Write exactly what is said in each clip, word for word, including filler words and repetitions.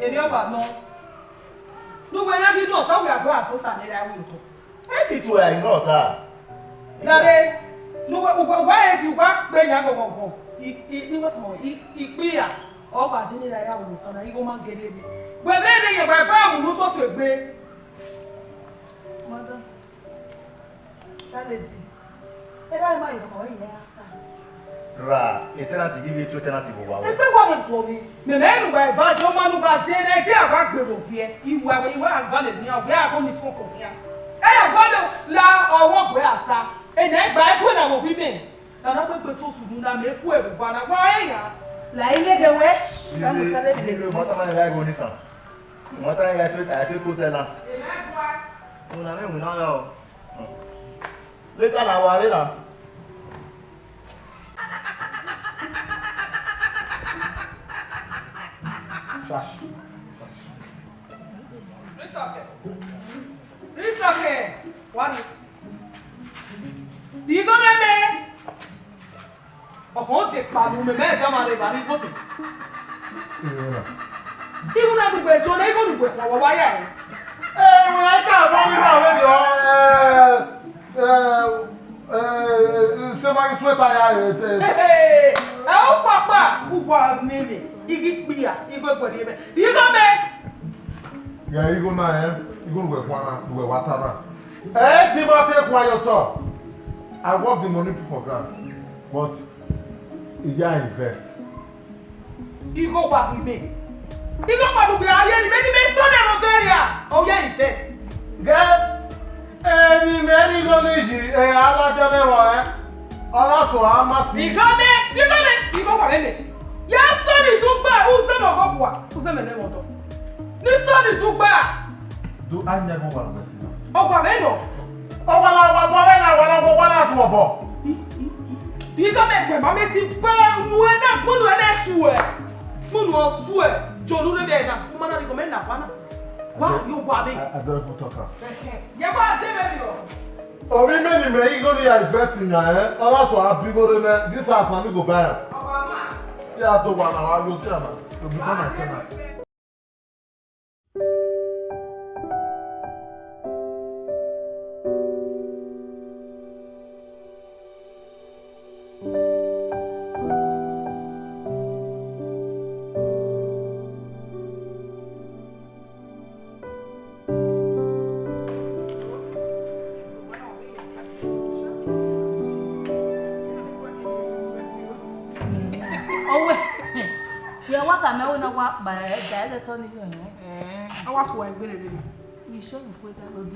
Erriọ ọba nọ. Ne uwẹ na ghi nọ, te wẹ a gbe asosa ne erha ẹvbo otọ. Ẹ ti tu ẹre nọ ta. Dade, ne uwẹ, uwẹ, uwẹ ghi uwa kpe yan gọghọghọ. I, i, ni wẹ tọmọ, i, ikpia. Ọ gba je ne erha ẹvbo osa na, igho ma gele rre. Wẹ vbe rre ye, wẹ vbe mu ne u soso egbe. Madam. That lady, erha ima ye khọ iye asa. Ra, tenant ghi vbe tu tenant vbe owa wẹ. Egbe wa vbe guọ mwẹ. Mẹ mẹ nu wa eva je, ọ ma nu wa je, ne ẹdẹ a wa gbe vbe ogiẹ. Iwa vbe, iwa a va le nian, wẹ a gho ni fọn ko khian. Ẹ ya gualọ la ọvbokhan asa. Enẹ gba ẹtuẹ na vbe obọ imẹ. Na na gbe gbe so sunu na mẹ ku ẹvbo ba na wa ẹre ya. La ile ghe wẹ. Ka mo sale Iye, iye, mọta na ya igho ni san. Mọta ya ẹtuẹ, ẹtuẹ ko tenant. Amen. Unu na mwẹ iwinna na o. Later na wa rre na. Risọkẹ. Risọkẹ. Wa ni. Di igho mwẹ mẹ. Ọkhọ de kpa ne umẹ mẹ da ma rre evba ni igho mẹ. Iwinna. Iwinna ne uwẹ jo ne igho ne uwẹ khuan wa wa ya ẹre. Ẹwẹn, ẹ ka bọ mi ra wẹ dọ, ẹ, ẹ, ẹ, ẹ, se ma ghi suẹta ya, ẹ, ẹ. Ẹ, ẹ, ẹ, ọkpakpa, uwa nene, ighi kpia, igho ẹgbẹe mẹ. Igho mẹ. Ya igho na, ẹ, igho ne uwẹ khuan na, ne uwẹ wa ta na. Ẹ, te ma te khuan ye otọ. I work the money put for ground, but I ya invest. Igho wa ghi mẹ. Igho wa ghi mẹ, a rhie ni mẹ, ni mẹ sọnnẹ ẹmwẹ ọvẹn ria, ọ ya invest. Ghe, emwi mẹ rhie igho ni yi, e a la dẹ mwẹ vbọ rẹ, ọ na so a ma ti. Igho mẹ, igho mẹ, igho wa mẹ mẹ. Ya sọ ni tun gba, uzẹ mẹ ọghọ khua, uzẹ mẹ nẹ mwẹ ọdọ. Ni sọ ni tun gba. Do a yan igho wa mẹ si na. Ọ wa mẹ nọ. Ọ wa la wa bọ, ọ wa la wa la, ọ wa la sọ bọ. Igho mẹ gbẹ ma mẹ ti gbe unu ẹna, gbunu ẹna suẹ. Gbunu ọ suẹ. Jọ unu rre vbe ẹna. U ma na rhie igho mẹ na wa na. Wa, yo wa be. I, I don't even talk am. Ẹhẹn. Ye wa je mẹ rriọ. Ovbi mẹ ni mẹ igho ni ya invest in ya, eh? Ọ na so a bi igho rre nẹ, this house na me go buy am. Ọ wa ma. Ya do wa na, wa yo si am na. To become my tenant. Ọwẹ, wẹ wa ka mẹ wẹ na wa kpa ẹga ẹdẹ tọ ni yọ ẹn. Ẹ, a wa fua egbe rere. Ni sure you put that on.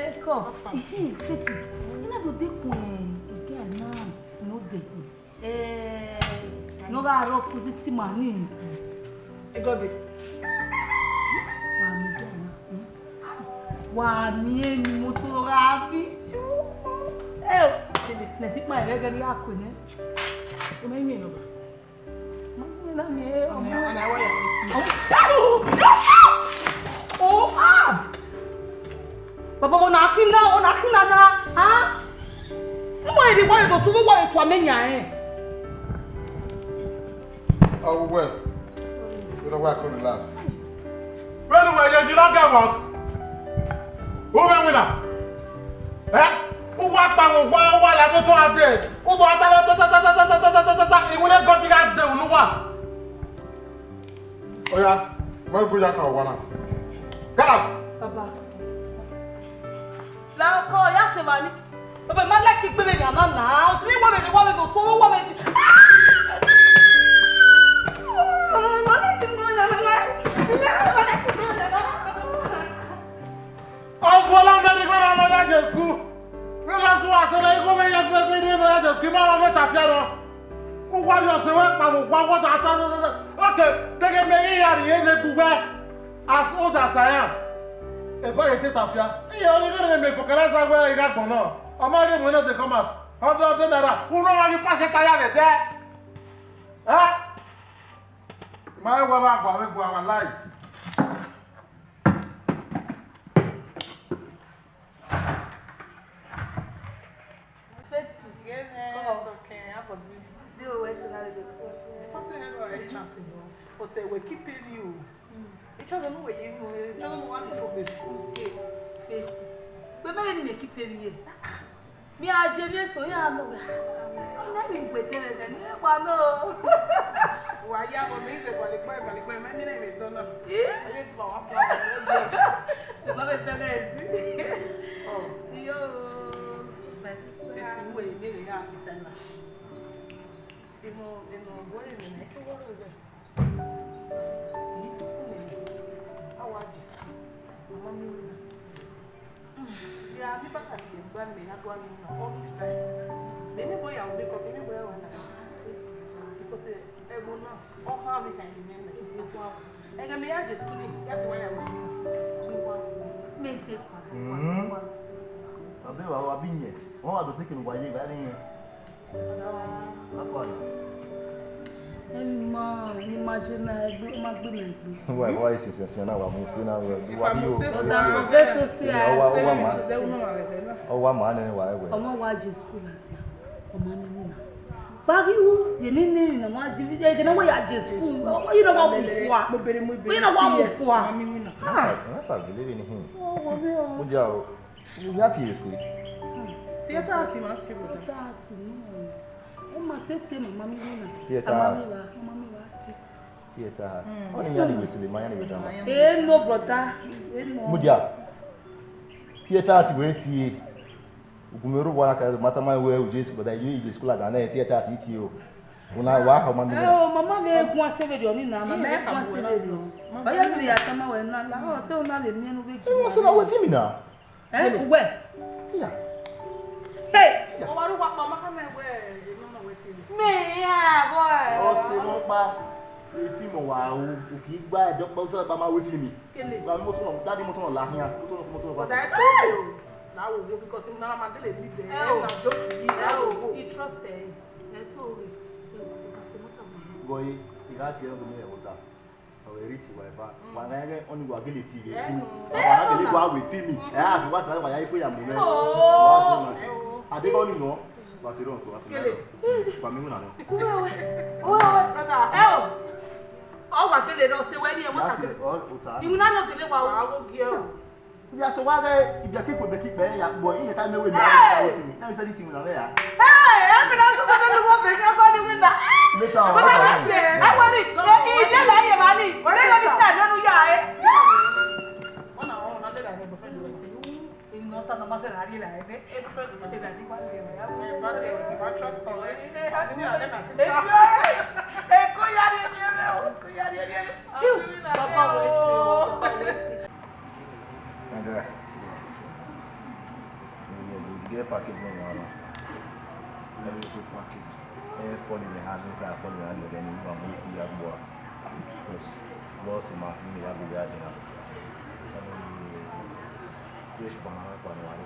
Eko, ehe, Feti, ina do de kun ẹga na, no de kun. Eh, no ga ro kuzi ti ma ni. Ego de. Wa mi de na. Wa mi eni moto gha vi ju. Eh, le ti kpa ẹghẹ ghe ni a kue nẹ. O me mi no. Ma mi na mi e. Ọmọ, ọmọ, ọmọ, ọmọ, ọmọ. Oh, ah! Baba, ọmọ na kina, ọmọ na kina na. Ah! Mo wa ri wa do tu, mo wa tu ame yan e. Awẹ, you know why I come last. Where do I get work? Who win winner? Eh? Who wa kpa wo wa wa la to to ade? Who do ata la ta ta ta ta ta ta ta ta ta ta? Iwinna gọti gha de unu wa. Oya, where do I come wa na? Get out. Baba. La ko ya se mani. Baba, ma like gbe vbe na na. O si wa vbe, wa vbe do to, wa vbe. Oswala mẹ ni kọna lọ ya je school. Vbe ma su asẹ na, igho mẹ ya fẹfẹ ni lọ ya je school, ma wa mẹ ta fia nọ. U wa rhie ọse wẹ kpao, wa wa Okay, te ghẹ mẹ iran rhie ne egbe uwẹ, as old as I am. Eba ye te tafia. Iye ọghe ighẹ ne mẹ fọkẹrẹ za wẹ I gha gbọn nọ. Ọ ma rhie mu ne de come out. Hundred naira. Unu ọmwa ghi pass ta ya vbe ẹdẹ. Eh? Ma wa ma gua vbe gua wa lai. Feti. Yes, okay, how about you? Dị o wẹ sẹ na vbe tu. Fucking hell, I chance, you know. But uh, we keep paying you. Ẹ chọrọ ne uwẹ ye mu, ẹ chọrọ ne uwa ni fo gbe school. Feti. Gbe mẹ vbene imẹ keep paying ye. Mi a je vbe eso, ya nọ wẹ. Ọ nẹ mi gbe dẹ vbe ne wa nọ. Wa ya bo mi ze gbalegbe, gbalegbe, mẹ mi na vbe dọ na. Eh? Aye si ba wa plan. Ẹ ma vbe bẹghe ezi. Oh. Yo, my sister. Eti uwe, mi ghe ya fi sẹ na. Emo, emo, bo re mi na, ke wo ro ze. Awa Jesu, mama mi wina. Ya mi ba ka die gba mi na gba mi na, all the time. Me me boy ya make up, me me boy ya wa na. Because eh, emo na, ọ ha mi ka ni me sister kwa. Ẹghẹ mẹ ya je school ni, ya ti wa ya wẹ. Mi wa. Me se kwa. Mm. Abe wa wa bi yẹn. Wọn wa do se kinu wa ye ba ni yẹn. Afa na. Eni ma, eni ma je na egbe, ma gbe mẹ egbe. Wa wa isi se se na wa mu se na wa. Wa bi yo. Ọda, forget to say, ọ wa, ọ wa ma. Ọ wa ma nẹ wa ẹwẹ. Ọmọ wa je school lati. Ọmọ mi ni na. Baghi wu, ye ni ni na wa ji, ye na wa ya je school. Ọmọ yi na wa mu fua. Mo bere, mo bere. Yi na wa mu fua. Mami wina. Ah. That's a believe in him. Oh, mami o. Mo ja o. Ya ti school. Theatre art ma ti bro. Theatre art no. Ẹ ma tete mama mi wina. Theatre art. Mama mi wa, mama mi wa ti. Theatre art. Ọ ni ya ni we sinima, ya ni we drama. Eh no brother. Eh no. Mo ja. Theatre art we ti. Ugume ro wa na ka mata ma we u je school, brother, you je school like that, theatre art ti o. Una wa ho ma mi. Eh, o mama mi gun asevedi oni na, mama mi gun asevedi. Oya mi ya tama we na, la o te una le mi enu be. Eh, what's wrong with him now? Eh, uwẹ? Yeah. Hey! Ọ wa ru wa kpa ma ka mẹ wẹ, ẹ, no, no, wetin this? Me, yeah, boy. Ọ se wọn pa, e film wa o, o kì í gba ẹjọ pa, o sọ ba ma wẹ film. Kele. Ba mọtò náà, daddy mọtò náà la hian, mọtò náà, mọtò náà. But I told you, na wo wo because na ma gele ni de. Ẹ o. Na joke yi, ẹ o. He trust ẹ. Ẹ to re. Ẹ wo ka te mọtò ma. Gọ ye, ìhà tiẹ̀ náà tó mú ẹ̀ wọ́ta. Ọ vbe rhie iti wa eva. Wa gha rẹn ọni wa gele ti vbe school. Wa gha gele wa wẹ film. Ẹ a fi wa sa wa ya ikpe ya mu nẹ. Wa sẹ ma. Adeghe ọni nọ. Wa sẹ rọọn to wa fi nẹ. Wa mi wina nọ. Uwe, uwe, uwe, uwe. Brother. Ẹ o. Ọ wa gele rọ se wẹ ni ẹ wata. Iwuna nọ gele wa o. Wa wo gi ẹ o. Ibi a sẹ wa ghẹ, ibi a ke kpe, ke kpe ya, but iye ta mẹ wẹ mi, na mi sẹ this thing na mẹ ya. Hey, ẹ mi na sọ sọ pé ló wọ́n fẹ́ kí ẹ bá ní wíńdà. Later on. Bọ́lá wá sí ẹ. Ẹ wọ ni, ìdí ẹ̀ láyé máa ní, ìdí ẹ̀ ní sẹ́ lónú yá ẹ. Wọ́n náà wọ́n náà lè ra ẹgbẹ́ fẹ́ lórí. Inú ọ̀tá náà máa ṣe rárí ra ẹ ní. Ẹ fẹ́ lórí. Ẹ bá ní wá lè rẹ̀ yá. Ẹ bá lè rẹ̀, ẹ bá trust ọ̀rẹ́. Ẹ bá ní ọ̀rẹ́ náà sísá. Ẹ kó yára ẹ ní ẹ bẹ́ẹ̀ o, kó yára ẹ ní ẹ. Bàbá wo ẹ sí o, bàbá wo ẹ sí. My guy, you get package no wahala. Very good package. Eh, fall in the hand, look at fall in the hand, then you can go see your boy. Because boss, man, you have to be there. Fresh banana for the one.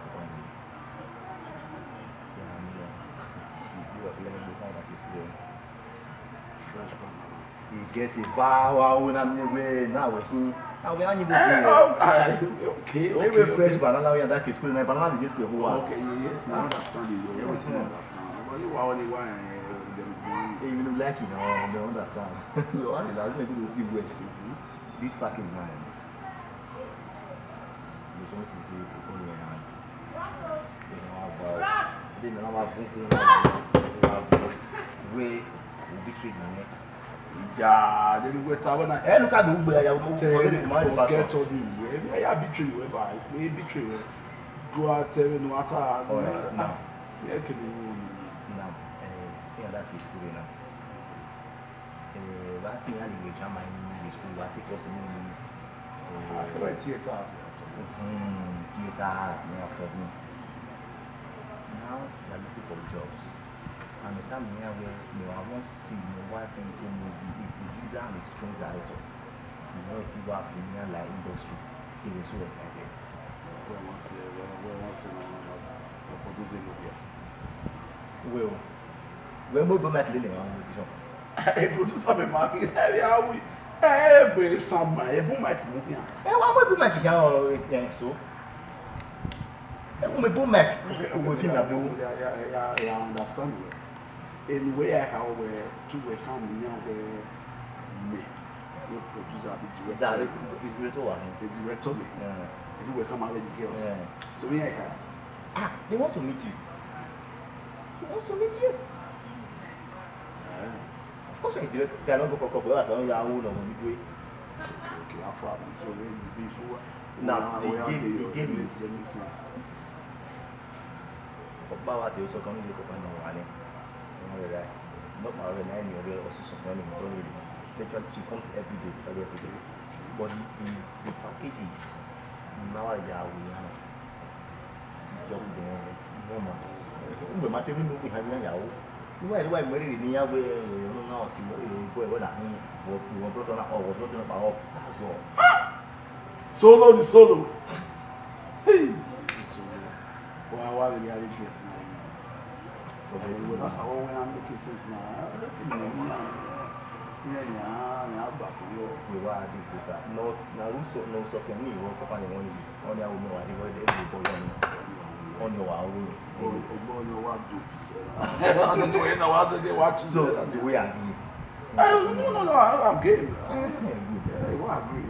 Yeah, yeah. You have to let me go find that experience. Fresh banana. He gets a va wa wo na mi we na we hin. Na we na ni bo. Eh, oh, ah, okay, okay, okay. Fresh banana we that case school na banana dey school wa. Okay, yes, I understand you. Everything I understand. But you are only one, eh, dem one. Hey, you look like you know, I don't understand. You are the last one to see well. This package now. Mo sọ sí sí ìfọ́nù ẹ̀ hàn. Ẹ̀ náà wá bá ọ. Ẹ̀ náà wá fún kún. Wá fún wé òbí kejì yẹn. Ìjà lórí wẹ́tà wẹ́nà. Ẹ ló ká ló gbé ayàwó mọ́ fún ọdún ìmọ̀ àdìbò. Forget all the ìwé. Ẹ yà betray wẹ́ báyìí. Pé betray wẹ́. Go out tell me no matter. All right, now. Yeah, kìlọ̀. Now, ẹ̀ ẹ̀ yàrá kìí sùkúrù náà. Eh, wa ti yan ni we drama ni we school, wa ti course ni ni. Eh, theater art, yeah, so. Hmm, theater art, yeah, study. Now they are looking for jobs. And the time here where you are one see no one thing to movie, a producer and a strong director. You know it's about Finian like industry. They were so excited. Where once, uh, where, where once, you know, uh, uh, produce a movie. Well, where more do Michael Lele on location. A producer me man, eh, yeah, we, eh, but some, eh, boom mic movie. Eh, what more do Michael here? So, eh, we boom mic. Okay, okay, we film yeah, abi we. Yeah, yeah, yeah, yeah, I understand you. Eni wẹ ya kha wẹ, tu wẹ kha mu yan wẹ mẹ, wẹ producer abi director. Director wa hin. The director me. Yeah. Eni wẹ kha ma wẹ the girls. Yeah. So me ya kha. Ah, they want to meet you. They want to meet you. Yeah. Of course, I direct. They are not go for couple. That's why I will not go do it. Okay, okay. How far? So we before. Now, the game, the game is. Makes sense. Ọkpa wa te osọ kan ni de kọkpa ni wa ni. Ọmọ rẹ ra. Not my rẹ na ni ọrẹ ọsọ sọ kan ni to ni. Eventually, she comes every day, every day. But the, the, the package is, na wa ya we na. Just the normal. Ugbe ma te mi mu fi ha ni ya wo. Why, why marry ni ya we, no na si mo, eh, boy, boy na hin, wo, wo brother na, oh, wo brother na, oh, that's all. Solo the solo. Hey. Wa wa vbe ya vbe guest na. Forget it. Wẹ na kha wẹ wẹ na make sense na. Make it na na. Iye ni a ni a gba ko yo. We wa di kota. No, na ru so, no so ke ni wo ko pa ni won ni. Oni a wo mi wa di wo de ko yo ni. Oni wa wo ni. Ogbo ni wa do peace. Ani mo na wa se ke wa tu. So, the way I agree. Eh, no, no, no, I, I'm game. Eh, good. Eh, I agree.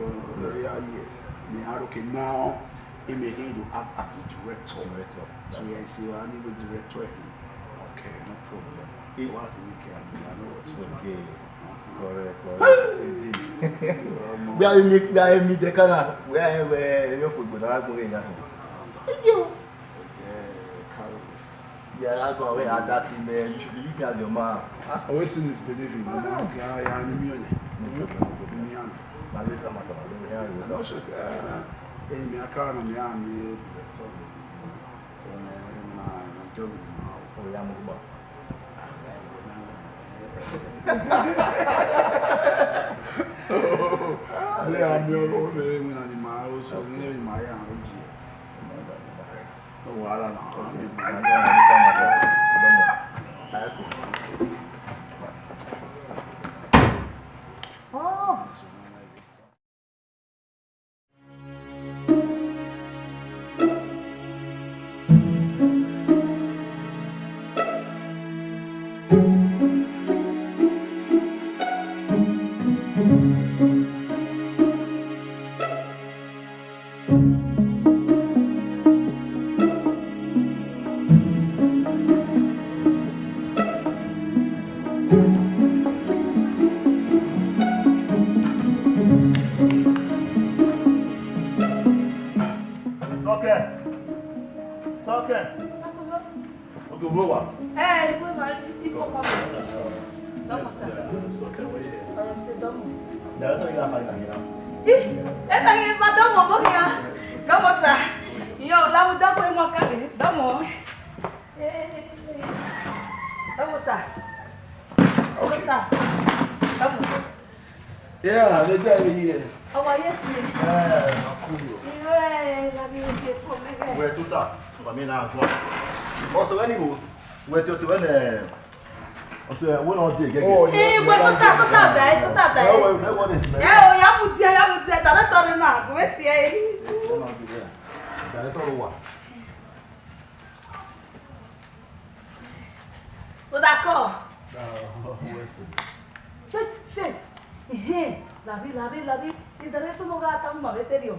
Yeah, yeah. Me, I, okay, now, he may he to act as a director. Director. So, yeah, you see, I need a director. Okay, no problem. He was in the camera. I know what you Okay. Correct, correct. Indeed. We are in, we are in the corner. We are in where you for good. I'm going to Thank you. Yeah, I go away at that thing, man. You should believe me as your man. Always in this believing. Ah. Okay, I, I, I'm in. No problem, no problem. Na later matter, man. Let me hear you later. I'm not sure. Uh, hey, me, I can't, me, I'm here. So, man, I'm, I'm joking now. Oh, yeah, I'm over. So, me, I'm here, oh, me, me, I'm in my house, so, me, I'm in my house. No wahala na. Sọkẹn. Sọkẹn. Oke, uwẹ wa? Eh, uwẹ wa, ikpọkpa wa. Dọmọ sa. Sọkẹn wẹ ye? Ọyọ se dọmọ. Director, you are married again now. Ih, ẹ ta ye ma dọmọ mo ya. Dọmọ sa. Iyo, la mu dọmọ mo ka ke. Dọmọ. Eh, dọmọ sa. Dọmọ sa. Dọmọ. Yeah, me there here. How are you? Eh, I'm cool. Yeah, like you get for me. Wẹ tota, wa mi na gbọn. Ọsẹ wẹ ni wo, wẹ ti ọsẹ wẹ nẹ, ọsẹ wẹ na de gẹgẹ. Oh, yeah. Eh, wẹ tota, tota bẹ, tota bẹ. Wẹ, wẹ, wẹ, wẹ, wẹ. Eh, o ya mu tie, ya mu tie, director na, wẹ tie. Wẹ na de gẹgẹ. Director wa. Brother Cole. Ah, what's it? Faith, Faith. Ehe, lari, lari, lari. Idare to no ga ta ma vete rio.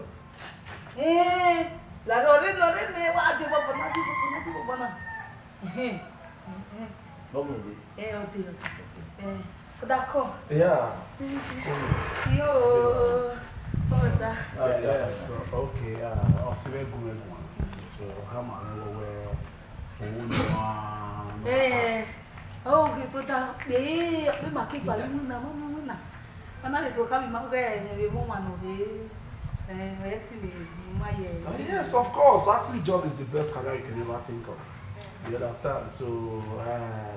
Eh, lari ore no re me wa de bobo na, de bobo na, de bobo na. Ehe. Ehe. No me de. Eh, o de, o de. Eh, Brother Cole. Yeah. Yo, brother. Ah, yes. Okay, ah, I'll see you good one. So, how am I? Owẹ, owẹ ni wa. Eh, oh, okay, brother. Eh, me ma ke gba wi na, ma mi wi na. Ana le do ka mi ma ge ne we mo ma no de. Eh, we ti we ma ye. Uh, yes, of course. Acting job is the best career you can ever think of. You understand? So, uh,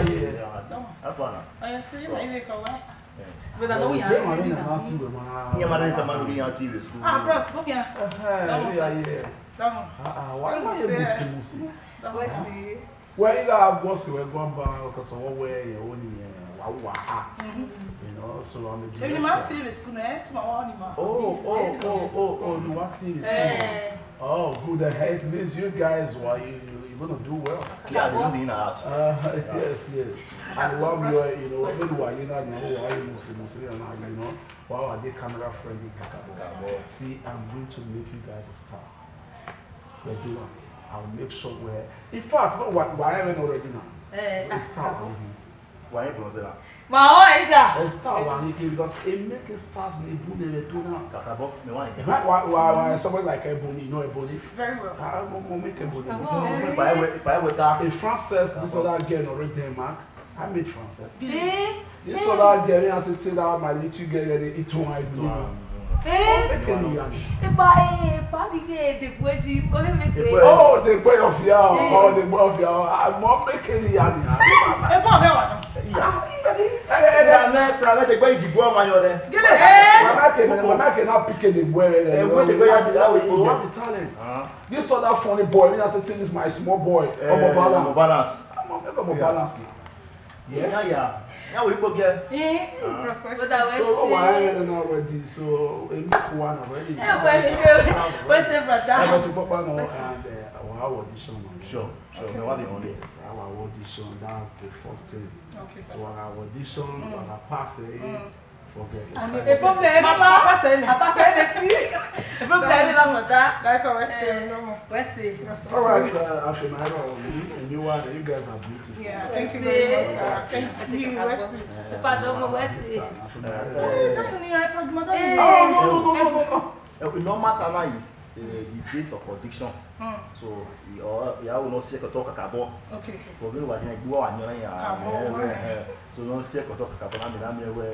yeah, yeah. Come on. Have fun. Oh, yeah, see, my baby, come on. Yeah. But I know we are ready now. Iran ma de tama wẹ iran ti rre school. Ah, bros, come here. Come on, sir. Come on. Ah, ah, why, why you musi musi? Come on. Well, I gua sẹ wẹ gua ba, because of what we, you only, uh, wa, wa act. You know, so I'm a director. Maybe my T V school, eh? It's my one, ma. Oh, oh, oh, oh, oh, you are T V school. Eh. Oh, good. Uh, it means you guys, why you, you, you're gonna do well. Yeah, you know the in and out. Uh, yes, yes. I love your, you know, what do I, you know, you know, why you musi musi, you know, you know, wow, I did camera friendly, kakabo. Kakabo. See, I'm going to make you guys a star. We do am. I will make sure we, in fact, no, we, we are even already now. Eh, so it's star, ah, we do. Wa rẹn bronze na. Ma ọ ida. Star wa ni ke, because e make stars ni bu ne vbe do na. Kakabo, mẹ wa yin. Wa, wa, wa, wa, somebody like Ebony, you know Ebony? Very well. Ah, mo, mo make Ebony. Kakabo. Mo, mo, pa ewe, pa ewe ta. A Frances, this other girl, no, Denmark. I made Frances. Eh? This other girl, I say, say that my little girl, eh, it won't hide me. Eh? Make any yarn. Epa, eh, epa, bi ke de buezi, o he make. Oh, the boy of Yao. Eh. Oh, the boy of Yao. I won't make any yarn. Epa, be wa. Yeah. Eh, eh, eh, eh. Sira mẹ, sira mẹ, the boy, the boy, man, you're there. Eh. Mama can, mama cannot pick any boy. Eh, when the boy have the, have the talent. Uh-huh. This other funny boy, me, I say, this is my small boy. Eh, Omo Balance. Omo Balance. Omo, Omo Balance now. Yes. Yeah, yeah. Yeah, we go get. Eh, ah. Process. But I was. So, why saying, are you not ready? So, eh, make one already. Eh, we say, we say, brother. I was Papa now, and, uh, our audition. Sure, sure. Okay. Me, what the only? Yes, our audition, that's the first thing. Okay, sir. So, our audition, mm, our pass, eh, mm. Forget. And the problem, Papa, Papa say me. Papa say me. The problem, Papa. That's what we say. Eh, no more. We say. All right, uh, Afimaro, you, you are, you guys are beautiful. Yeah, thank you very much, sir. Thank you. We say. If I don't go, we say. Eh, no, no, no, no, no. Eh, no matter now is, eh, the date of audition. Hmm. So, i, ọ, ya wo no si ẹkọtọ kakabọ. Okay, okay. But we wa ni gbe wa yan ya. Kakabọ, eh, wa. Eh, eh. So, no si ẹkọtọ kakabọ na mi na mi we.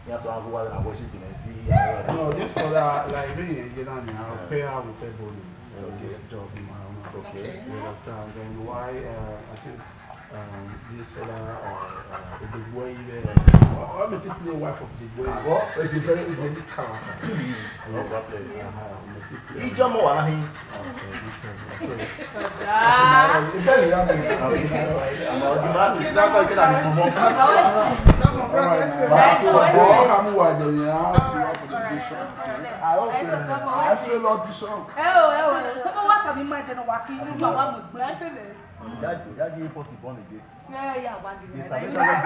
Ya so a go wa na worship in a V. No, this other, like, me, you know, I pair her with Ebony. Okay. This job, you know. Okay. Okay. You understand? Then why, uh, I think Um, this other, uh, uh, Odegboe, uh, what, what make you play wife of Odegboe? What? It's a very, it's a big character. Yes. Uh-huh, make you play. Ijomo wa na hin. Okay, no problem. So, yeah. All right, so, I'm wide there, yeah, to offer the audition. I hope, uh, I feel audition. Eh, oh, eh, oh. So, what have you mind then, Waki? You know what I'm going to say. That, that give you forty born again. Yeah, yeah, one day. The salvation of that,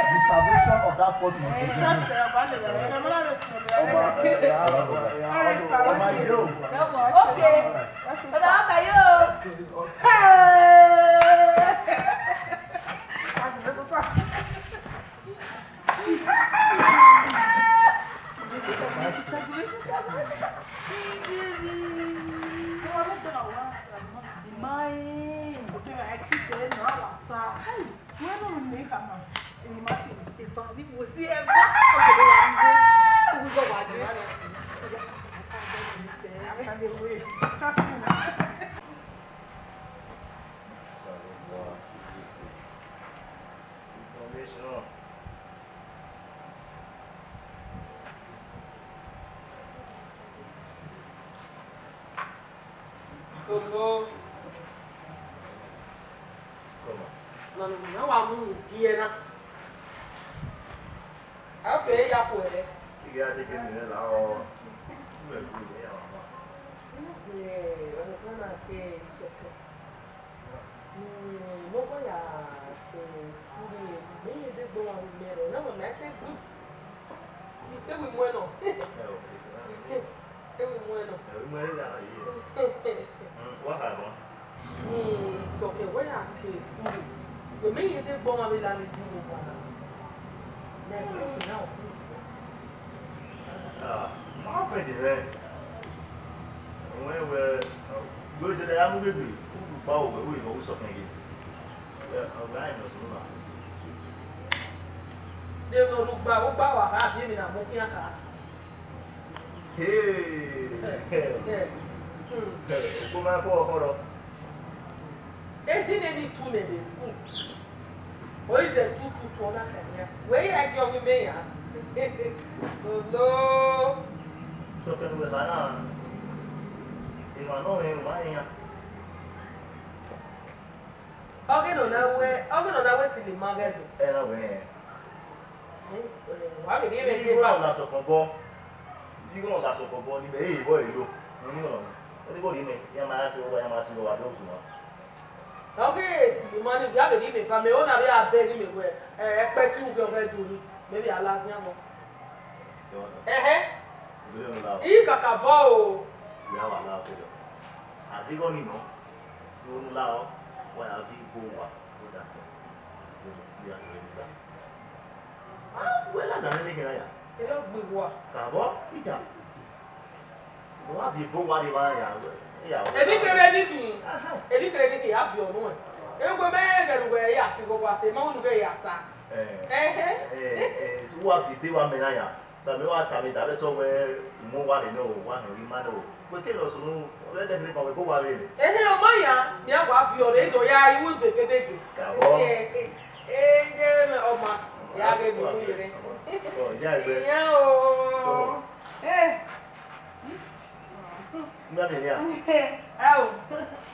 the salvation of that pot must be given. Trust them, one day. Ọba, ọba, ọba, ọba, ọba, yo. Okay. Ọba, ọba, yo. Hey! Trust me now. Information. Solo. Come on. No, no, no, wa mu gie na. A be ya ku ẹre. Ige a de ke ni la o. Uwẹ ku ni ya wa ma. Ẹ, ọmọ kan na ke sọkọ. Mm, ne ọ ya sẹ school ye, mẹ i de gbe wa vbe imẹ rọ, na mama te gbe. I te wẹ muẹn nọ. Te wẹ muẹn nọ. Ẹ, wẹ muẹn rre gha ye. Mm, wa kha ẹmwẹ. Mm, sọkẹ wẹ ya ke school. Wẹ mẹ i de gbe wa vbe la ne di wo wa. Nẹ, wẹ na o. Ah, ma fẹ de rẹ. Wẹ wẹ, Gbe zẹdẹ ya mu gbe gbe, u kpa owẹ, u ghe vbe u sọkẹn ghe. Wẹ, ọ gba rẹn nọ sunu na. De no rugba, ugba wa kha, biẹ emwi na mu khian kha. Hey! Eh, eh, hmm. Okpomẹ fo ọkhọrọ. Eji nene tu nene school. Oyi zẹ tututu ọ na khẹ nian. Wẹ ya gie ọghe imẹ ya. Solo. Sọkẹn ne uwẹ kha na, emwa nọ rẹn, emwa rẹn iran. Ọghe nọ na wẹ, ọghe nọ na wẹ sinima ghẹ do. Ẹ na wẹ rẹn. Wa vbe rhie mwẹ Igho deba. Nọ la sọkọ bọ. Igho nọ la sọkọ bọ, ni mẹ rhie vbọ ero. Ni igho nọ. Ni igho rhie mẹ, iran ma ya sẹ owa, iran ma sẹ owa do tu na. Ọ ghi sinima ni, ya vbe rhie mwẹ ba mẹ, ọ na vbe a bẹ rhie mwẹ wẹ, ẹ, ẹkpẹti ughe ọghẹ do ni, mẹ vbe a la zian mọ. Ẹhẹn. Igho nọ la o. I kakabọ o. Ya wa la o kẹdọ. A deghẹ ọnii nọ, ne u la ọ, wa ya viọ igho owa, u da fẹ. Ya vbe rhie sa. Ah, wẹ ladian nene kherha ya. Erriọ gbe uwa. Kabọ, ida. Wa viọ igho owa rre evba na ya, ya. Emwi kherhe ni khin. Aha. Emwi kherhe ni khin, a viọ nuẹn. Egbe mẹ ghẹ ne uwẹ ya sẹ igho owa sẹ, ma wẹ ne u ghẹ ya sa. Eh. Ẹhẹn. Eh, eh, so wa viọ igho owa mẹ na ya. Sẹ mẹ wa tama director wẹ, u mu owa rre nẹ o, wa họn ima nẹ o. Wẹ ke nọ sunu, ọ vbe dẹ kherhe ma wẹ igho owa vbe rre. Ehe, ọ ma ya, mẹ a wa viọ rre, do ya iwu gbe gedegbe. Kabọ. Eh, eh, eh, eh, ọ ma, ya vbe mu yere. Ọ, ya egbe. Iyan o. Ọ. Eh. Mẹ a miẹn iran. Ao.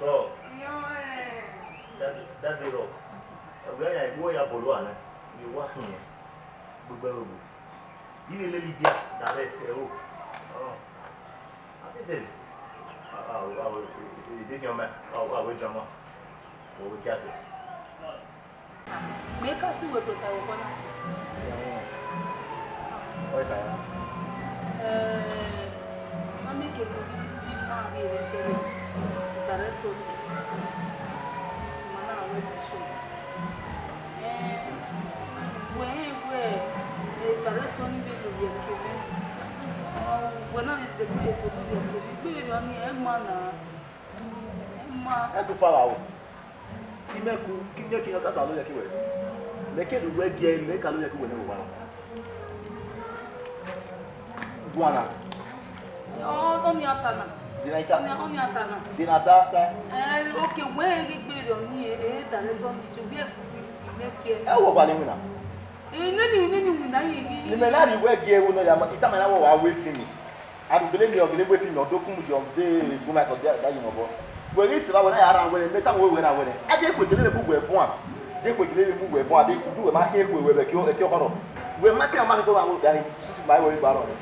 Ọ. Iyan, eh. That, that day rock. Ẹgbẹ ya igho ya bolo ane. Ye wa khian. Gbogbo ẹre obo. Ghi vbe lele Libya direct ẹro. Ọ. A te dẹ. A, a, a, e de khian mẹ. A, a, we drama. Wo we kiase. Mẹ ka tu wẹ tota wẹ kọna. Ọ ta ya. Eh, ma miẹn ke mo ghi ma ghi vbe kẹre. Director. Ma na wẹ bi so. Eh, wẹ rẹn wẹ, eh, director ni vbe lele ẹre kevbe. Ọ, wẹ na vbe degbe ye lele ẹre kevbe. Igbe vberriọ ni, ẹ ma na. Ẹ ma. Ẹ ku fa vbe aro. Imẹ ku, ke imẹ ke iran ka sa alo yẹ ke wẹ. Mẹ ke do wẹ gie, mẹ ka alo yẹ ke wẹ nẹ vbe owa. Guan na. Ọ, ọni a ta na. De na i ta? Ọni, ọni a ta na. De na ta, ta? Eh, okay, wẹ ghi gbe rre ọni, e, e, director ni, so bi e ku imẹ ke. Ẹ wo wa le wina. Eh, nene, nene wina ye ghi. Ni mẹ na rhie wẹ gie ẹvbo nọ ya ma, I tama na wẹ wa wẹ film. A do gele miẹn ọ gele wẹ film, ọ do kun mu yọ, de gu ma kọ da, da yi mẹ obọ. Wẹ ghi sẹ evba wẹ na ya rhan wẹ nẹ, mẹ tama wẹ wẹ na wẹ nẹ. A de kue gele vbe bu wẹ buan. De kue gele vbe bu wẹ buan, de du wẹ ma khian kue wẹ vbe ẹki, ẹki ọkhọrọ. Wẹ ma te ma kue wa wẹ gari, sisi ma wẹ gba rọ nẹ.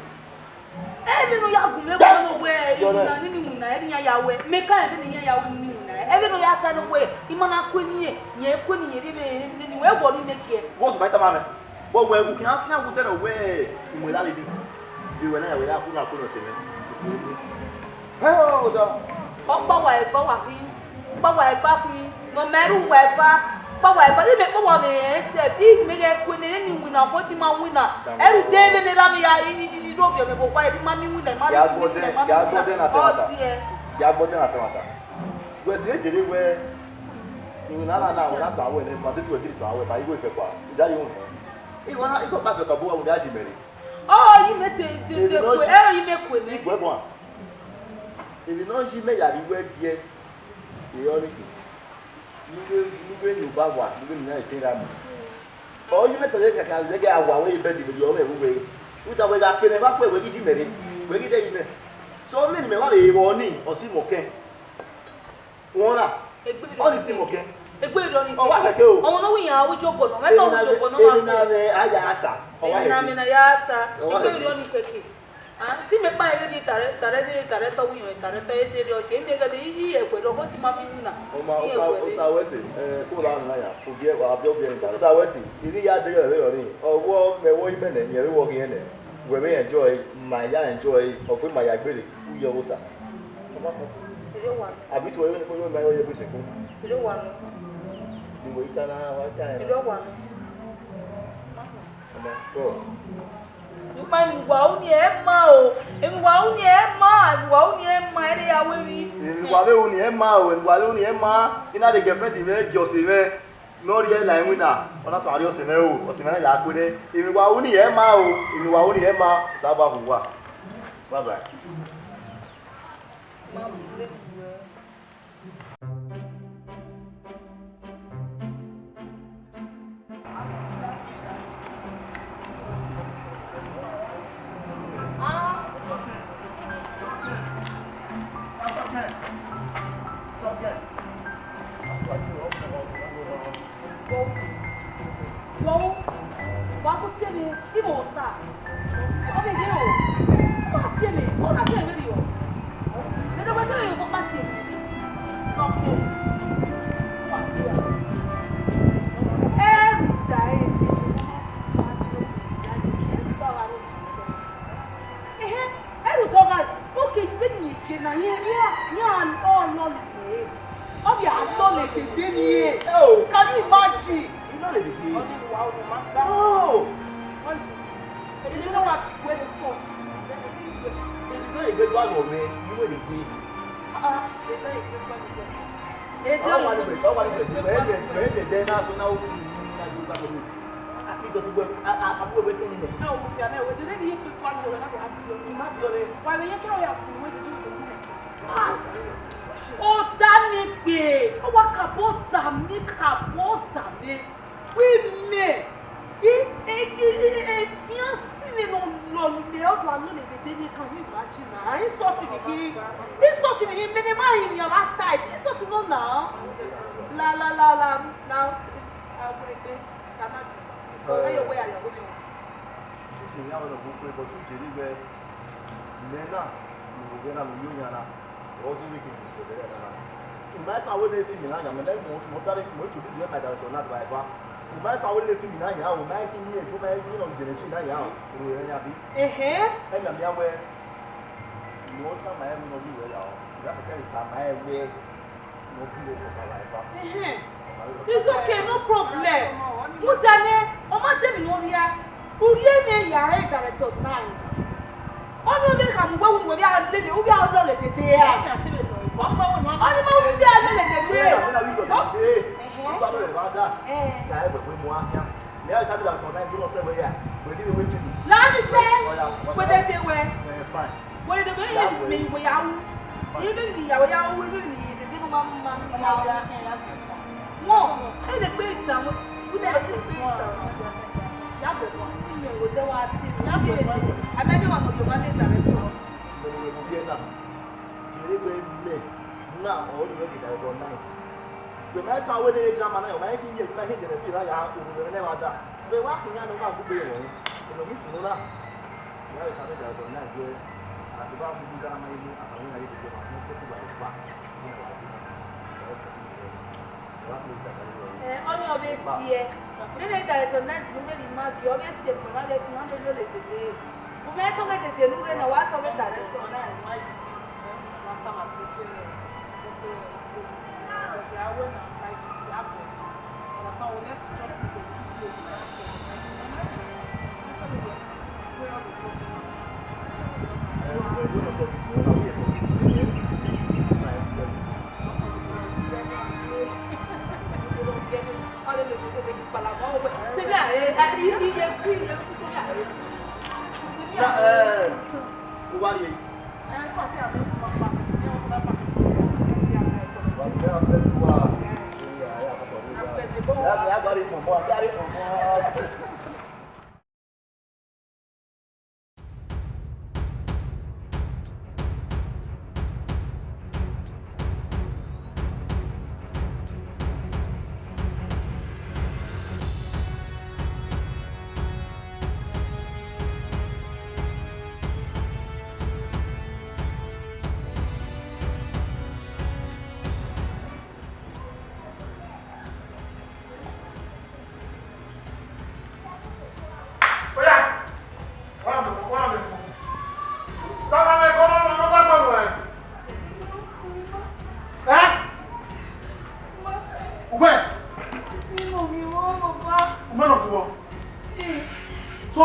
Ẹmwẹ ne ọ ya gu mwẹ guan wẹ, iwinna nene iwinna, ẹre iran ya wẹ, mẹ ka ẹmwẹ ne iran ya wẹ nene iwinna, ẹmwẹ ne ọ ya ta nọ wẹ, I ma na kue ne irẹn, rẹn kue ne irẹn, rhie mwẹ nene iwinna, wẹ wọ ne imẹ kiẹ. What's my time? But wẹ, u khian fian wu tẹrẹ wẹ, I mu ẹre lele. Ewẹ na ya wẹ ya ku na ku nọ sẹ mwẹ. Hẹ, ọ da. Ọkpa wa eva wa khin, ọkpa wa eva khin, ne ọ ma ẹre uwa eva, ọkpa wa eva, imẹ kpa wa mwẹ rẹn sef, imẹ ghẹ kue ne erha ni winna, ọkhọ ti ma winna, ẹre u de vbene erha mwẹ ya, i, i, i, i do viọ mwẹ vbe owa, erha ma miẹn iwinna, ma miẹn iwinna, ma miẹn iwinna, ọ siẹ. Ya gbọ dẹ na sẹ mata. Wẹ si eje rre wẹ, iwinna na na, wẹ na sẹ wẹ nẹ, ma de tu wẹ giri sẹ wẹ, ma igho fẹ kua, I da ye uhẹn. Igho na, igho kpa fẹ kua, bu wa mu da ji mẹ rre. Ọ, yi mẹ te, te, te kue, ẹ, yi mẹ kue nẹ. Igwe guan. Emwi ne ọ yi mẹ ya rhie wẹ giẹ, e ọnii khin. Ne u vbe, ne u vbe yin obọ awa, ne u vbe miẹn iran etẹn ra mu. Ọ yi mẹ sẹ kaka zẹgẹ awa wẹ ye bẹghe vberriọ mwẹ vbe uwẹ. Rhunmwuda wẹ gha fẹnẹ vbe akhuẹ wẹ ghi ji mẹ rre, wẹ ghi dẹ yi mẹ. So, ọnii ne imẹ wa vbe vbe ọnii, ọ si mẹ ọkẹn. Wẹ ọna, ọnii si mẹ ọkẹn. Egbe rọ ni. Ọ wa khẹke o. Ọmọ ne ọ wẹ iran ru jobọ nọ, mẹ tọ ru jobọ nọ ma fo. Emwi na vbe a ya sa, ọ wa khẹke. Emwi na ya sa, egbe rọ ni kẹke. Ah, te imẹ kpa ẹre ni tare, tare ni tare tọ wẹ iran, tare tọ ẹre rre ọke, imẹ ghẹ vbe iye ẹguẹ rọ, ọkhọ ti ma miẹn iwinna. Ọma, iye osa, ẹguẹ rre. Osa wẹ sẹ, eh, ko la nọ ya, obiẹ, wa biẹ obiẹ ni tare. Osa wẹ sẹ, I ghi ya de yọ ẹre rọ ni, ọwọ mẹ wọ imẹ nẹ, yẹn vbe wọ ghi ẹnẹ, wẹ vbe enjoy, ma ya enjoy, ọ vbe ma ya gbere, u yọ vbe osa. Ọma fọ. Erriọ wa. Abi tu ẹre ni ko yo ma yo ye gbe sẹ ko. Erriọ wa. Ni wẹ i ta na, wa ta ẹre. Erriọ wa. Ọma fọ. Upa, emwi wa ru ni ẹ ma o, emwi wa ru ni ẹ ma, emwi wa ru ni ẹ ma, ẹre ya wẹ emwi. Emwi wa vbe ru ni ẹ ma o, emwi wa vbe ru ni ẹ ma, I na de girlfriend mwẹ gie ọse mwẹ, ne ọ rhie la iwinna, ọ na sẹ ọse mwẹ o, ọse mwẹ na ya kue nẹ. Emwi wa ru ni ẹ ma o, emwi wa ru ni ẹ ma, Osanobua hu uwa. Bye bye. Wo, wo, wa ku tie mwẹ, I mwẹ Osa. Ọ vbe ghe o. Wa tie mwẹ, ọ na tie mwẹ rriọ. Vbene wẹ kere ye obọ kpa tie mwẹ. Sọkẹn. Wa tie a. Ẹrhu da ẹre dede. Ẹrhu da ọghe. Ehe, ẹrhu da ọghe. Oke, vbene I ye na, iran, iran, iran ọ lọlẹ. Ọ vbe a lọlẹ dede ni e. Ẹ o. Can you imagine? I lọlẹ dede. Ọ ni wa o ma gba. Oh. Ọ ni so. Èmi ló wà wẹ lè tọ. Èmi ló lè gbé wá lọ mẹ, mi wé lè gbé. Ah, ah, èmi ló lè gbé wá lọ mẹ. Èmi ló lè gbé. Ọ wà ní gbèsè, ọ wà ní gbèsè, mẹ ẹ mẹ ẹ mẹ dẹ náà tó náà ó kú ní ìlú náà yóò bá mi. Àti ìjọ tó gbẹ, a a àbúrò bẹ sí mi nẹ. Ẹ ò mú ti àná ẹ̀wẹ̀, dèdè ní yé pé tó àlùwẹ̀ náà kò á fi ọ̀rẹ́. Má fi ọ̀rẹ́. Wà lè yẹ kí ọ̀rẹ́ àfihàn ìwé dèdè ìwé mú mi sí. Ah, ó dá mi pé, ó wá kàbó dà mí, kàbó dà mí. Women, e, e, e, e, e fiancé ne nọ lọ ni mẹ, ọ wa lọlẹ dede ni, can you imagine na? Insult ni ghi, insult ni ghi, mẹ ne ma hin yan outside, insult no na. La, la, la, la, la, awegbe, kamati. Ẹ yọ wẹ ya yọ wẹ. Since me, I want to go pray, but you, Jerry, where, men na, you go get am, you, yana. Ọ zẹ vbe ke mu ẹdẹ na. U ma sẹ wẹ ne film na yan, mẹ ne mu, mu tare, mu introduce wẹ my director na do eva. U ma sẹ wẹ ne film na yan, u ma ki ni e, u ma ki no gele film na yan, u ru ẹre yan bi. Ehe. Ẹ yan mi awẹ. Mo ta ma ẹ mu no bi wẹ ya o. Ya fẹ kẹ ta ma ẹ wẹ. Mo bi wo ko ta la eva. Ehe. It's okay, no problem. Mudia nẹ, ọ ma de emwi ne ọ rhia. Urhie ne ya re director nice. Ọni ọ vbe khama uwẹ, wẹ vbe a lele, u vbe a lọlẹ dede ra. Ọni ma u vbe a lọlẹ dede. Eh. La ni sẹ, wẹ dede wẹ. Wẹ dede wẹ. Iye ne mẹ ya ru, iye ne ya ru, iye ne ya ru. Wọn, ẹ lè gbé ìtàn wọn, ẹ lè gbé ìtàn wọn. Ìyẹn ò dé wá sí mi. Àmì ẹni wà mọ̀ Yorùbá lè gbà rẹ tó. Mẹ̀lẹ̀ wẹ̀ mọ̀ bí ẹ náà. Jèrè wẹ̀ mẹ̀ náà, ọ̀ ọ́ lè wẹ̀ dé dàrẹ́ bọ̀ náà. Wẹ̀ máa sọ àwọn eléyìí drama náà, wẹ̀ máa ń fi yẹ, wẹ̀ máa ń hìndẹ̀rẹ̀ fi ìlànà òun rẹ̀ náà wá dà. Wẹ̀ wá kùn yá ni wọ́n máa gbúgbé wọn. Èlò mi sùn náà. Ìyá rẹ̀ kàwé dàrẹ́ bọ̀ náà jẹ́ àti bá gbogbo ìdára máa ń mú àtàwọn ìyá rẹ̀ tó jẹ́ máa ń tẹ́kù bàtẹ́ fà. Eh, ọni ọ vbe siẹ. Nene director nice ne u vbe rhie ima gie, ọ vbe siẹ ne ima vbe, ima vbe lele dede. U mwẹ tọghe dede ne u rre na, wa tọghe director nice. Na, eh, u wa rrie. Ẹ? Ugbẹn? Ugbẹn nọ khuọ. So,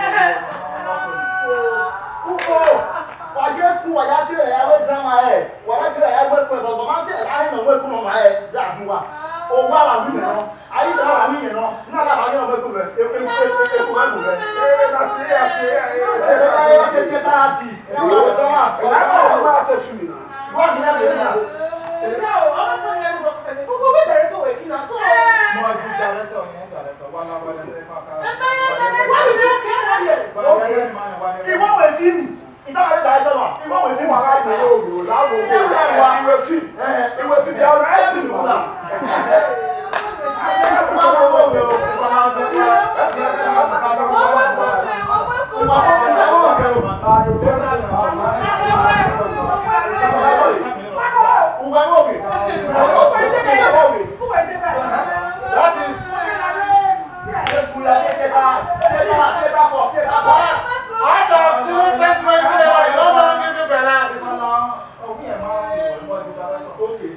Uko, wa ye school, wa ya tie ya wẹ drama hẹ, wa ya tie ya wẹ kpẹ, but ma tie ya hẹ ne wẹ kunu ma hẹ, ya gun wa. O wa wa mi nọ, a yi sẹ wa mi nọ, na la wa yọ wẹ kunu, e e e e wẹ kunu. Eh, na tie Iwọ wẹ fim. Iwọ wẹ fim. Iwẹ fim. Iwẹ fim. That is, out of three best friends, you don't give me balance. Okay.